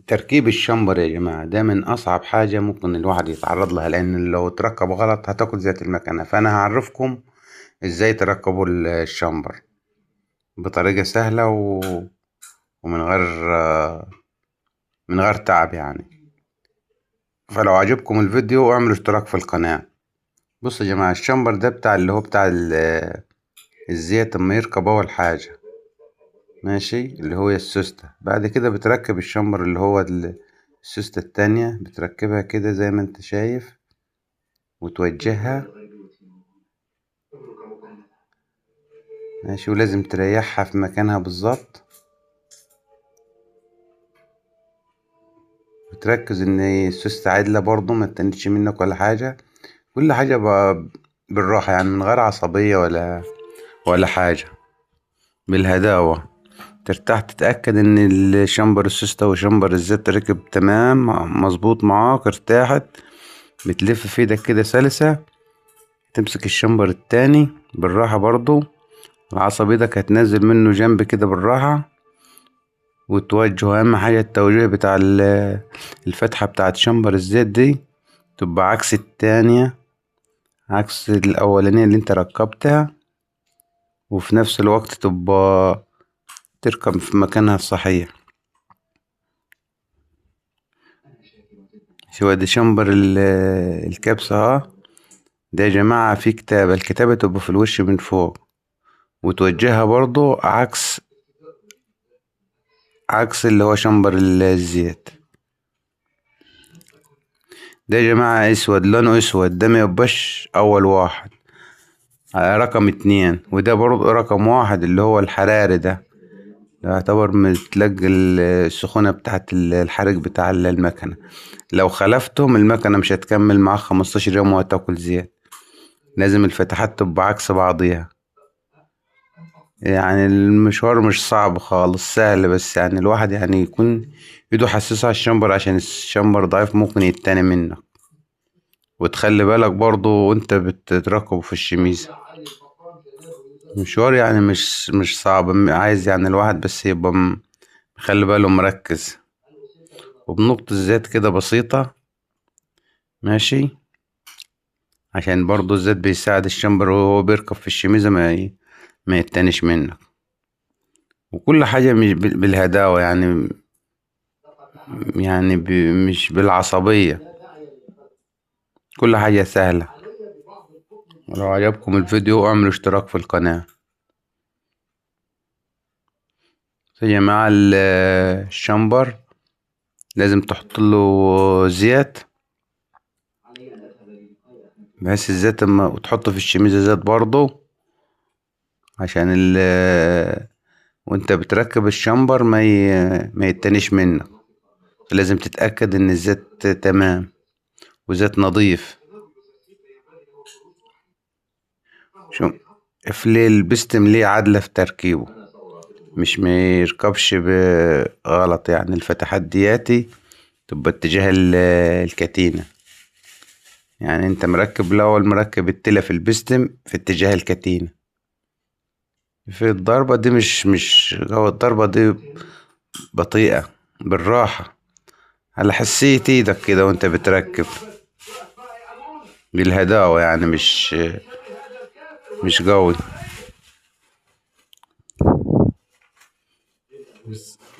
تركيب الشمبر يا جماعة ده من أصعب حاجة ممكن الواحد يتعرض لها، لأن لو اتركب غلط هتاكل زيت المكنة. فأنا هعرفكم إزاي تركبوا الشمبر بطريقة سهلة ومن غير تعب يعني. فلو عجبكم الفيديو اعملوا اشتراك في القناة. بصوا يا جماعة، الشمبر ده بتاع اللي هو بتاع الزيت اما يركب أول حاجة، ماشي، اللي هو السوستة. بعد كده بتركب الشمبر اللي هو السوستة التانية، بتركبها كده زي ما انت شايف وتوجهها، ماشي، ولازم تريحها في مكانها بالظبط، وتركز ان السوستة عدلة برضو ما تتنش منك ولا حاجة. كل حاجة بالراحة يعني، من غير عصبية ولا حاجة، بالهداوة. ترتاح، تتأكد ان الشمبر السوستة وشمبر الزيت ركب تمام مظبوط معاك، ارتاحت، بتلف في ايدك كده سلسة. تمسك الشمبر التاني بالراحة برضو، العصب ايدك هتنزل منه جنب كده بالراحة وتوجهه. اهم حاجة التوجيه بتاع الفتحة بتاعت شمبر الزيت دي تبقى عكس التانية، عكس الأولانية اللي انت ركبتها، وفي نفس الوقت تبقى تركب في مكانها الصحيح. شو دي شمبر الكبسة اهو. ده يا جماعة في كتابة، الكتابة تبقى في الوش من فوق، وتوجهها برضو عكس اللي هو شمبر الزيت. ده يا جماعة اسود، لونه اسود، ده ما يبقاش اول واحد، رقم 2، وده برضو رقم 1 اللي هو الحراري ده، يعتبر متلقي السخونة بتاعت الحريق بتاع المكنة. لو خلفتهم المكنة مش هتكمل معاك 15 يوم وهتاكل زيت. لازم الفتحات تبقى عكس بعضيها. يعني المشوار مش صعب خالص، سهل، بس الواحد يكون ايده حساسة على الشمبر، عشان الشمبر ضعيف ممكن يتاني منك. وتخلي بالك برضو وانت بتتركبه في الشميزة. مشوار مش صعب، عايز الواحد بس يبقى مخلي باله مركز. وبنقطة زيت كده بسيطة، ماشي، عشان برضو الزيت بيساعد الشمبر وهو بيركب في الشميزة ما يتنش منك. وكل حاجة مش بالهداوة، مش بالعصبية، كل حاجة سهلة. ولو عجبكم الفيديو اعملوا اشتراك في القناة. يا جماعة الشمبر لازم تحط له زيت، بحيث الزيت اما وتحطه في الشميزة زيت برضو، عشان وانت بتركب الشمبر ما يتنش منك. لازم تتأكد ان الزيت تمام وزيت نظيف. شو افلي البستم ليه عدلة في تركيبه، مش ما يركبش بغلط. الفتحات دياتي تبقى اتجاه الكتينة، انت مركب الاول، مركب التلة في البستم في اتجاه الكتينة. في الضربة دي مش هو الضربة دي بطيئة، بالراحة على حسية ايدك كده وانت بتركب بالهداوة، مش قوي.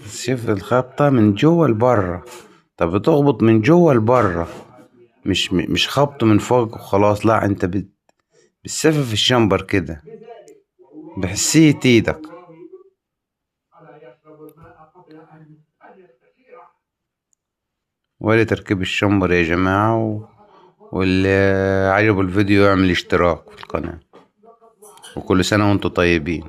شوف الخبطة من جوه لبره، طب بتخبط من جوه لبره، مش خبط من فوق وخلاص، لا انت بتسفف الشمبر كده بحسية ايدك. وادي تركيب الشمبر يا جماعة، واللي عجبه الفيديو يعمل اشتراك في القناة، وكل سنة وانتم طيبين.